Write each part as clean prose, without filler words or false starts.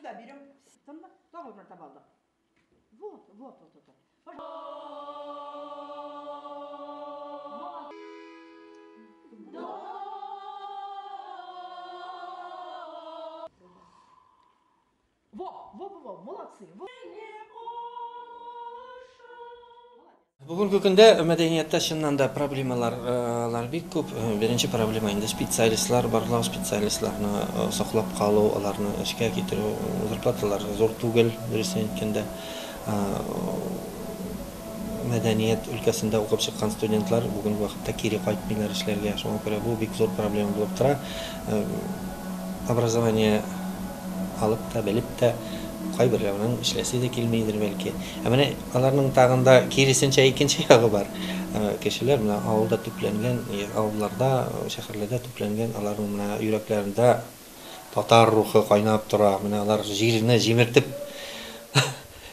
Сюда берем. Вот, вот, вот, вот. Во, во, во, во, молодцы. Во. Бүгенге көндә мәдәнияттә чыннан да проблемалар бик күп. Беренче проблема инде специалистлар, барлау специалистларны саклап калу, аларны эшкә китерү, зарплаталар зур түгел, дөресен әйткәндә. Мәдәният өлкәсендә укып чыккан студентлар бүгенге вакытта кире кайтмыйлар эшләргә. Шуңа күрә бу бик зур проблема булып тора. Образование алып та, белеп тә кайберләренең эшләсе дә килмейдер бәлки. Ә менә аларның тагын да киресенчә икенче ягы бар. Кешеләр менә авылда төпләнгән, авылларда, шәһәрләрдә төпләнгән, аларның менә йөрәкләрендә татар рухы кайнап тора. Менә алар җирне җимертеп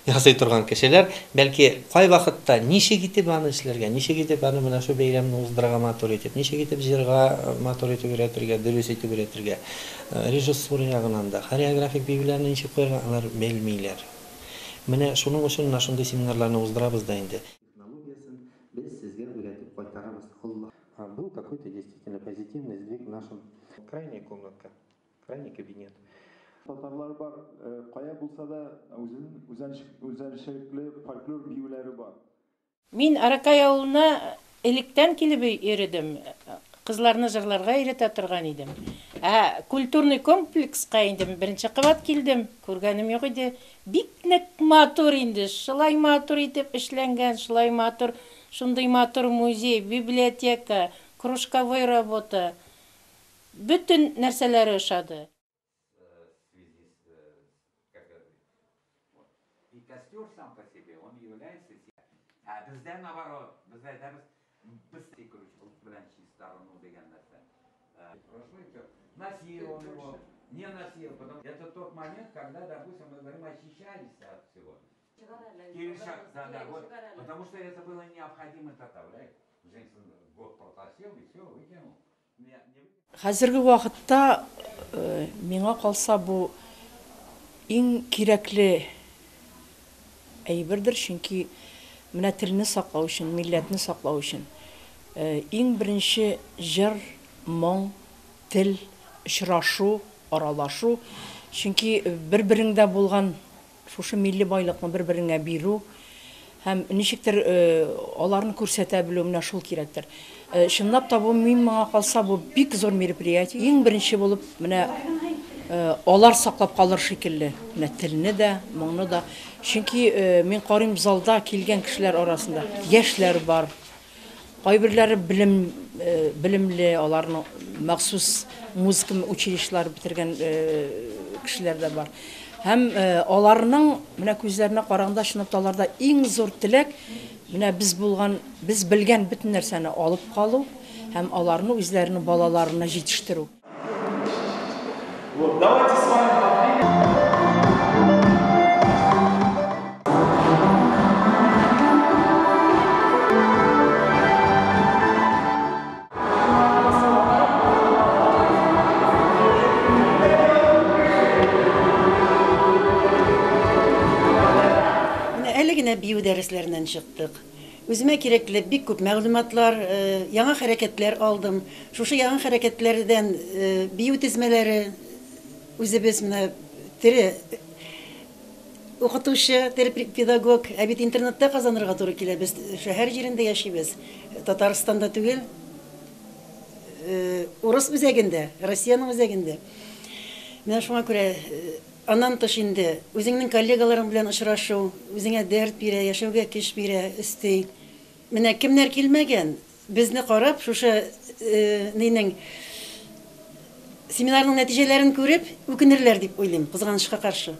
ясый торган кешеләр, бәлки кай вакытта ничек итеп аны эшләргә, ничек итеп аны менә шу бәйрәмне уздырырга матур итеп, ничек итеп җырга матур итеп өйрәтергә, дөрес итеп өйрәтергә, режиссура ягыннан да, хореографик биюләрне ничек куярга, алар белмиләр. Менә шуның өчен менә шундый семинарларны уздырабыз да инде. Технологиясен без сезгә өйрәтеп кайтарабыз. Алла. Был какой-то действительно позитивный сдвиг в нашем. Крайняя комнатка, крайний кабинет. Татарлар бар, кая булса да үзенең үзенчәлекле фольклор биюләре бар. Мин Аракай авылына электән килеп йөрдем. Кызларны җырларга өйрәтә торган идем. Ә культурный комплекска инде беренче кабат килдем, күргәнем юк иде. Бик нык матур инде, шулай матур итеп эшләнгән, шулай матур, шундый матур музей, библиотека, кружковой работа. Бөтен нәрсәләре ошады. И костер сам по себе, он является... А бездә наоборот, бездә әйтәбез, без белән чистарыну дигән нәрсә. Носил он его, не носил. Потом это тот момент, когда, допустим, мы говорим, очищались от всего. Да, да, вот, потому что это было необходимо, составляет. Женщина год протащил и все, выкинул. Хәзерге вакытта миңа калса бу иң кирәкле әйбердер, чөнки менә телне саклау өчен, милләтне саклау өчен иң беренче җыр, моң, тел, очрашу, аралашу, чөнки бер-береңдә булган шушы милли байлыкны бер-береңә бирү һәм ничектер аларны күрсәтә белү менә шул кирәктер. Чынлап та бу мин моңа калса бу бик зур мероприятие. Иң беренче булып менә алар саклап калыр шикелле, менә телне дә, моңны да. Чөнки мин карыйм залда килгән кешеләр арасында яшьләр бар. Кайберләре белемле, аларны махсус музыка училищелары бетергән кешеләр дә бар. Һәм аларның менә күзләренә караганда чынлап та аларда иң зур теләк менә без булган, без белгән бөтен нәрсәне алып калу һәм аларны үзләренең балаларына җитештерү. Вот, давайте с вами бию дәресләреннән чыктык. Үземә кирәкле бик күп мәгълүматлар, яңа хәрәкәтләр алдым. Шушы яңа хәрәкәтләрдән бию тезмәләре үзебез менә тере укытучы, тере педагог, ә бит интернетта казанырга туры килә. Без шәһәр җирендә яшибез. Татарстанда түгел, урыс үзәгендә, Россиянең үзәгендә. Менә шуңа күрә аннан тыш инде үзеңнең коллегаларың белән очрашу, үзеңә дәрт бирә, яшәүгә көч бирә, өсти. Менә кемнәр килмәгән, безне карап, шушы нинең семинарның нәтиҗәләрен күреп, үкенерләр дип уйлыйм, кызганычка каршы.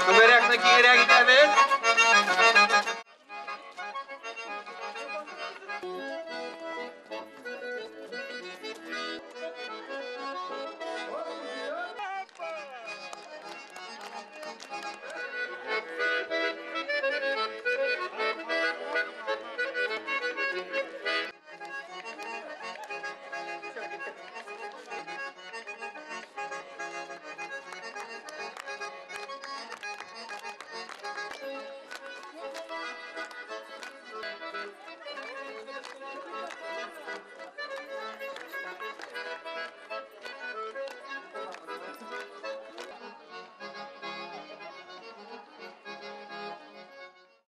Күбрәкне киңрәк итәбез.